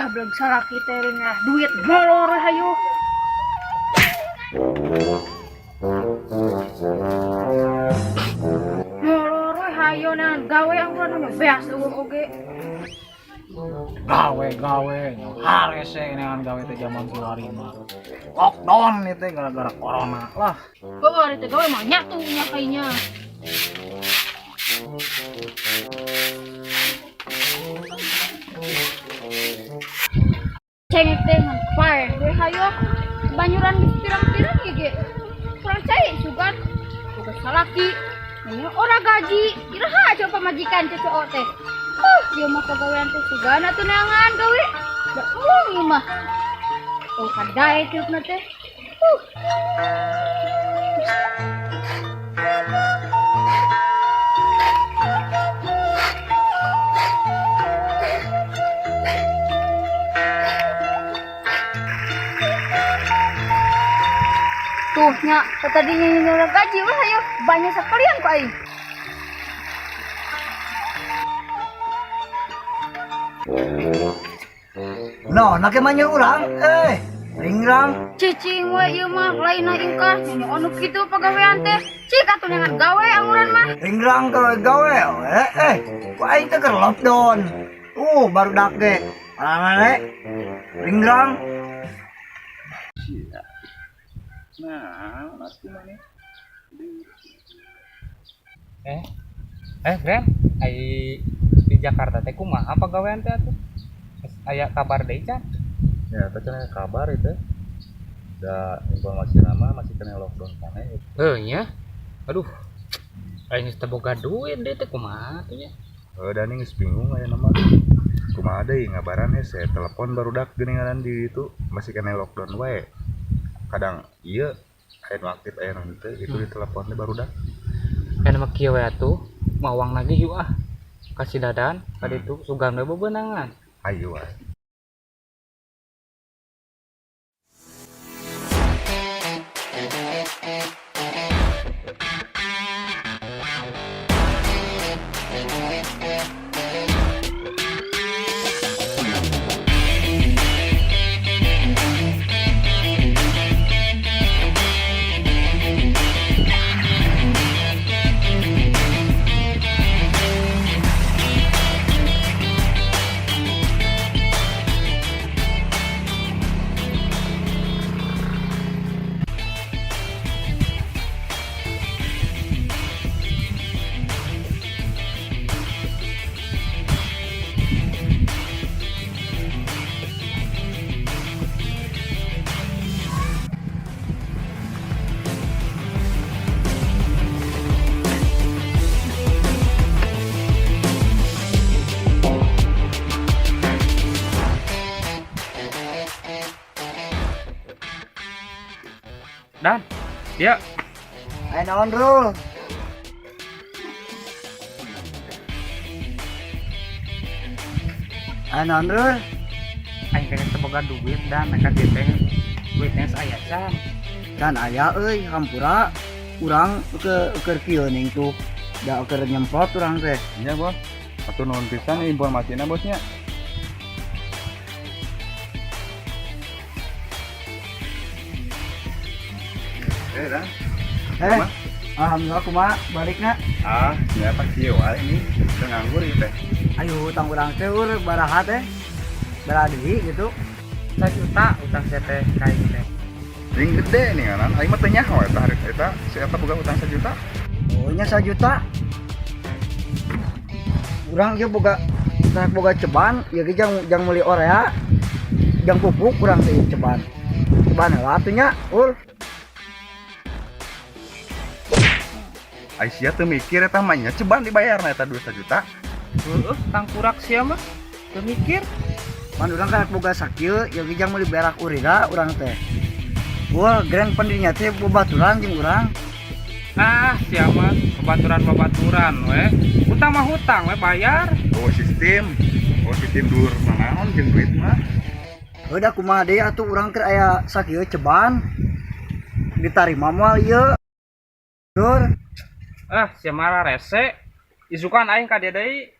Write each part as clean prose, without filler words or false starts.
Gablek salaki teh ngarah duit molor hayu. Molor we hayu neangan gawe angguran mah beas eueuh oge. Gawe gawe harese neangan gawe teh zaman kiwari mah. Lockdown ieu teh gara-gara corona lah. Heueuh ari teh gawe mah nyatu nya kayaknya. Cengek teh ngan paeh we hayu. Banyuran geus pirang-pirang ieu ge. Kurang cai sugan. Boga salaki. Nanya ora gaji. Iraha coba pamajikan cocok teh. Ieu mah pagawean teh sugan atuh neangan gawe. Da ulung ieu mah. Oh kadae hirupna teh. Tuh nya tadi nyanyi gaji wah ayo banyak sekalian ku aing. No, nak manya urang, ringrang. Cicing we ieu mah lain ingkah nyanyi anu kitu pagawean teh. Cik atuh neangan gawe anguran mah. Ringrang gawe gawe, ku aing teh keur lockdown. Baru dak ge. Mana ringrang. Nah, nanti mana? Grand, ai di Jakarta teh kumaha pagawean teh atuh? Aya kabar deui can? Ya, teh cenah kabar itu. Da informasi nama masih kena lockdown kana ya. Heuh nya. Aduh. Aing geus teu boga duit deui teh kumaha atuh nya? Heuh, da geus bingung aya nama. Kumaha deui ngabaran hese telepon barudak geuningan di itu masih kena lockdown wae. Kadang ieu aya nu aktif aya nu henteu gitu di telepon teh barudak. Aya mah kieu we atuh, mawang nagih yuk ah. Kasih dadan ka ditu sugan we bebenangan. Ayo wae. Dan dia Ayo naon, Rul? Ayo naon, Rul? Aing teh teu boga duit dan ka dieu teh duitnya aya can. Can aya euy, hampura urang ke keur kieu ning tuh. Da keur nyemprot urang teh. Nya, Bos. Atuh nuhun pisan informasina, Bosnya. Dan. Alhamdulillah kumaha balikna? Ah, nya kieu wae ini teu nganggur ieu teh. Ayo hutang urang teh ur baraha teh. Baraha deui gitu. 1 juta utang sia teh ka aing teh. Ring gede nih kan, aing mah teu nyaho eta hari eta si eta boga utang 1 juta. Oh nya 1 juta. Urang ieu boga tak boga ceban, ieu ge jang meuli orea. Jang pupuk urang teh ceban. Ceban heula atuh nya, ul. Aisyah teu mikir eta mah nya ceban dibayarna eta duit 1 juta. Heueuh, tangkurak sia mah teu mikir. Pan urang kan boga sakieu, ieu ge jang meuli berak urira urang teh. Wah, grand pendinya teh bobaturan jeung urang. Ah, sia mah babaturan-babaturan we. Hutang mah hutang we bayar. Oh, sistem. Oh, sistem dur nanaon jeung duit mah. Udah kumaha deui atuh urang keur aya sakieu ceban. Ditarima moal ieu. Dur. Ah, sia mah rese. Isukan aing ka dieu deui.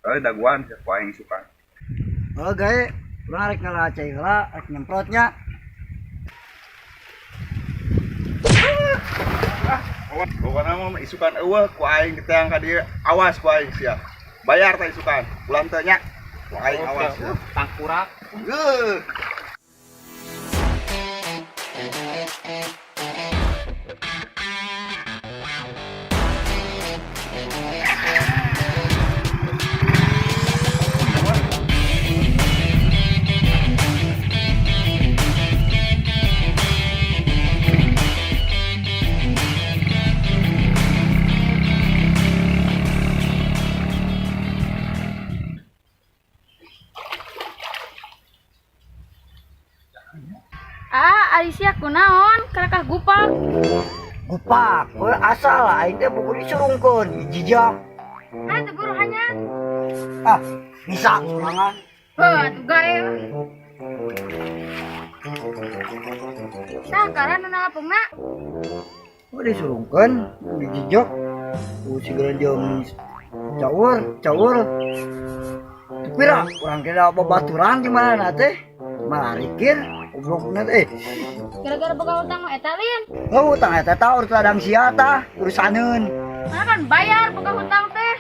Daguan sia ku aing isukan. Oh, gae Urang rek ngala cai heula, rek nyemprotnya. Pokoknya mah isukan eueuh ku aing diteang ka dieu. Awas ku aing sia. Bayar teh isukan. Ulah teu nya. Ku aing awas ya. Tangkurak. Heuh. Ah, ari sia kunaon? Karakah gupak. Gupak, we asal aing teh buku disurungkeun, jijak. Ah, teu guru hanya. Ah, bisa sorangan. Heuh, atuh gae. Tah, karena nu nalapungna. Oh, disurungkeun, dijijak. Ku sigara jeung caur, caur. Teu pira, urang teh da babaturan jeung mana teh? Malah rikir, goblokna teh. Gara-gara boga hutang mah eta lin. Oh, utang eta tah urus ladang sia tah, urusaneun. Mana kan bayar boga hutang teh.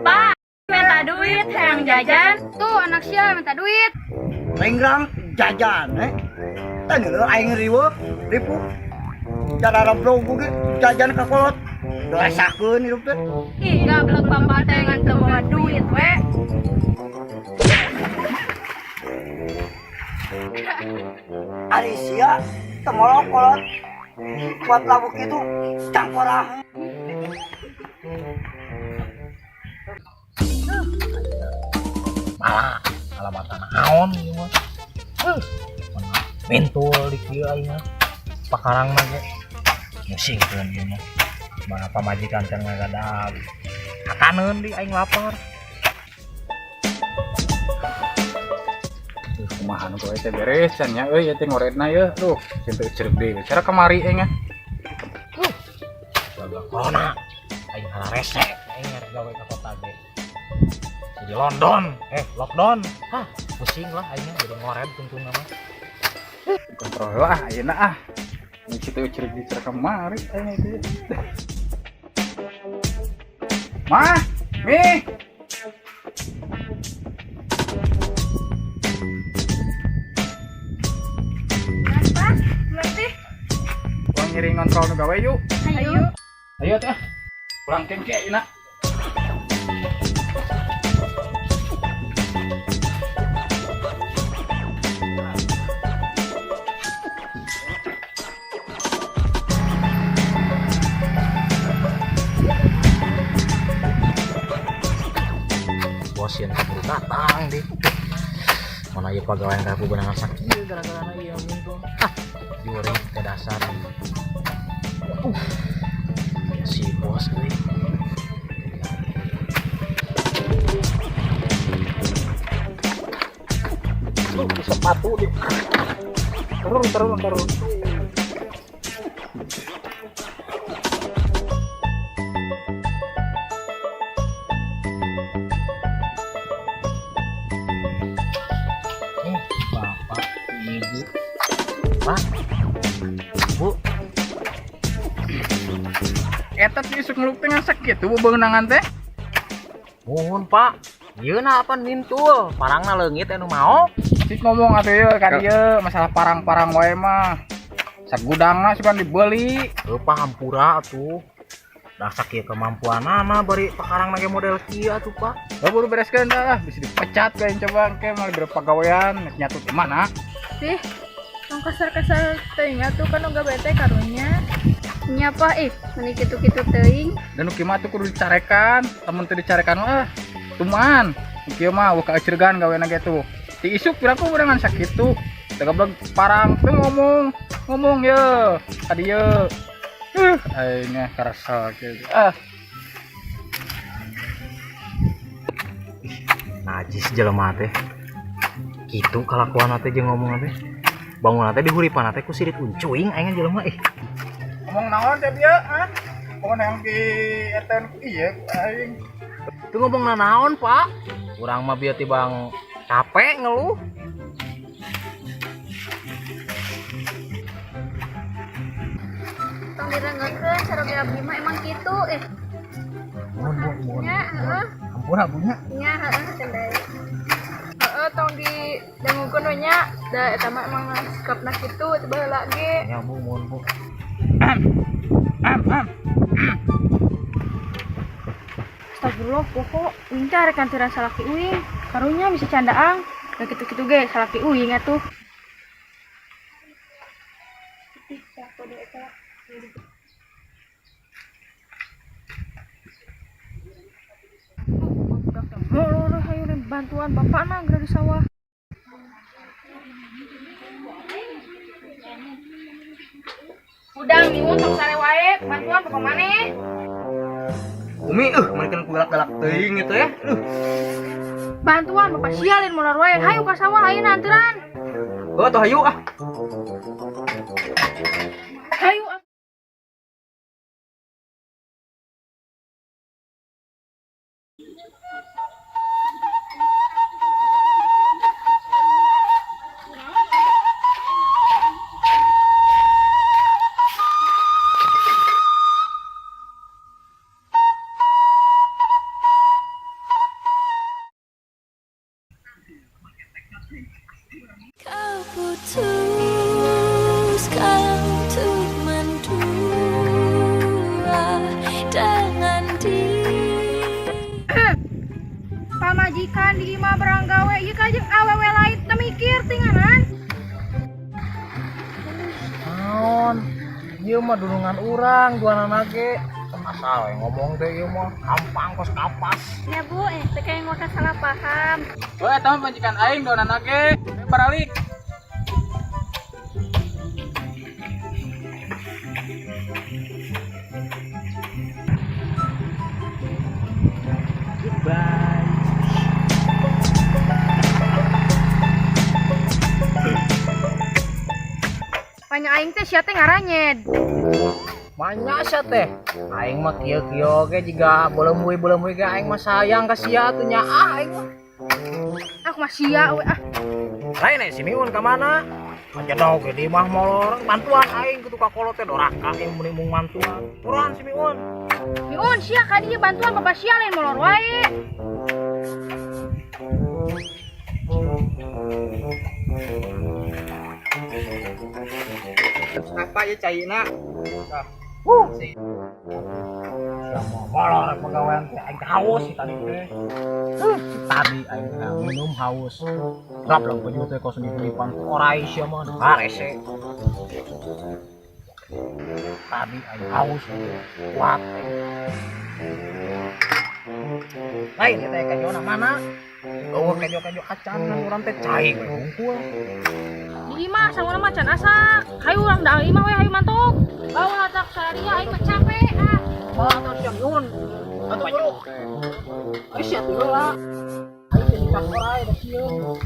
Pak, minta duit hayang jajan. Tuh anak sia minta duit. Renggrang jajan eh. Tah geuleuh aing riweuh, ripuh. Cara roblong ge jajan ka kolot. Doesakeun hirup teh. Ih, gablek bapak teh ngan teu boga duit we. Ari sia teu molok kolot. Kuat labuk kitu cangkorah. Malah alamatan naon ieu mah. Heuh. Mintul di kieu aing mah. Pakarang mah ge. Musingkeun ieu mah. Mana pamajikan teh ngagadag. Kakaneun di aing lapar. Duh, kumaha nu gawe teh beres can nya euy teh ngoredna yeuh. Duh, sieun teu ceureup deui. Cara kamari aing ah. Gagal corona. Aing hararese aing rek gawe ka kota ge. Jadi London, lockdown. Hah, pusing lah aing jadi ngored tungtungna mah. Kontrol ah ayeuna ah. Ini situ ceureup di cara kamari aing itu. Mah, Mi. Kenapa? Berarti Urang ngiring ngontrol nu gawe yuk. ayo. Ayo teh. Pulang kengke ayeuna. Bos yang keburu datang deh. Mana ieu pagawean ka beunangan sakieu gara-gara ieu mintul. Ah, jurig teh dasar. Si bos euy. Tuh, sepatu di. Turun, turun, turun. Bapak, ibu, pak, bu, Eta teh isuk ngeluk teh ngan sakitu beunangan teh. Mohon pak, ieu na apa mintul, parangna leungit anu mau. Cik ngomong atuh ieu ka dieu masalah parang-parang wae mah. Sagudangna sugan dibeli. Heuh pak hampura atuh. Dah sakieu kemampuanana bari pakarang ge model kieu atuh pak. Lah buru bereskeun dah, bisa dipecat kayak coba engke mah bere pagawean nyatu di mana. Sih, tong kasar-kasar teuing atuh kan uga bete karunya. Nya pak ih, meni kitu-kitu teuing. Dan nu kieu mah atuh kudu dicarekan, lamun teu dicarekan mah tuman. Nu kieu mah eueuh kaeuceurgan gawena ge tuh. Ti isuk piraku beunangan sakitu. Teu goblok parang teu ngomong, ngomong ye ka dieu. Aing mah karasa kieu. Ah, Najis jelema teh. Kitu kalakuan teh jeung ngomong teh. Bangun teh dihuripan teh ku sirit uncuing aing jelema ih. Ngomong naon teh bieu, ah? Pokona yang di eta ieu aing. Itu ngomong nanaon, Pak? Urang mah bieu tibang capek ngeluh. Tong direnggekeun saroge abdi mah emang kitu eh. Mohon, Bu, mohon. Nya, heeh. Ampura, Bu nya. Nya, heeh, cendai. Heeh, tong didangukeun we nya. Da eta mah emang sikapna kitu teu baheula ge. Ya, Bu, mohon, Bu. Astagfirullah, pokok uing teh arek kantiran salaki uing. Karunya bisa candaang. Da kitu-kitu ge salaki uing atuh. Molor hayu bantuan bapak na geura di sawah. Udang miun tong sare wae, bantuan bapak maneh. Umi mereka ku galak-galak teuing gitu ya. Bantuan bapak sialin molor wae, hayu ka sawah ayeuna anteran. Oh, tuh hayu ah. Hayu. Kau putuskan untuk mendua dengan dia. Pamajikan di imah berang gawe ieu ka jeung awewe lain teu mikir tinganan. Naon? Ieu mah dunungan urang duanana ge. Asal we ngomong teh ieu mah gampang kos kapas. Ya Bu, teh kayak ngomong salah paham. Wah, eta mah majikan aing duanana ge. Baralik. Goodbye. Banyak aing teh sia teh ngaranyed. Banyak sia teh. Aing mah kieu-kieu ge jiga beuleum-beuleum ge aing mah sayang ka sia atuh nya ah aing mah. Aku mah sia we ah. Lain si Miun ka mana? Aja dog di imah molor bantuan aing kutu ka kolot teh doraka aing muni mung mantuan. Buruan si Miun. Miun sia ka dieu bantuan bapak sia lain molor wae. Apa ya caina? Sia molor pegawaian teh aing haus si tadi teh. Tadi aing teh minum haus. Gablek baju teh kos dipelipan orai sia mah harese. Tadi aing haus kuat. Lain teh kajona mana? Eueuh kejo-kejo acan kan urang teh cai we hungkul. Di imah sanguna mah can asak. Hayu urang da imah we hayu mantuk. Bawa tak saria aing mah capek ah. Bawa atuh sia Miun. Atuh buru. Ai sia teu heula. Aing teh nikah orai da sieun.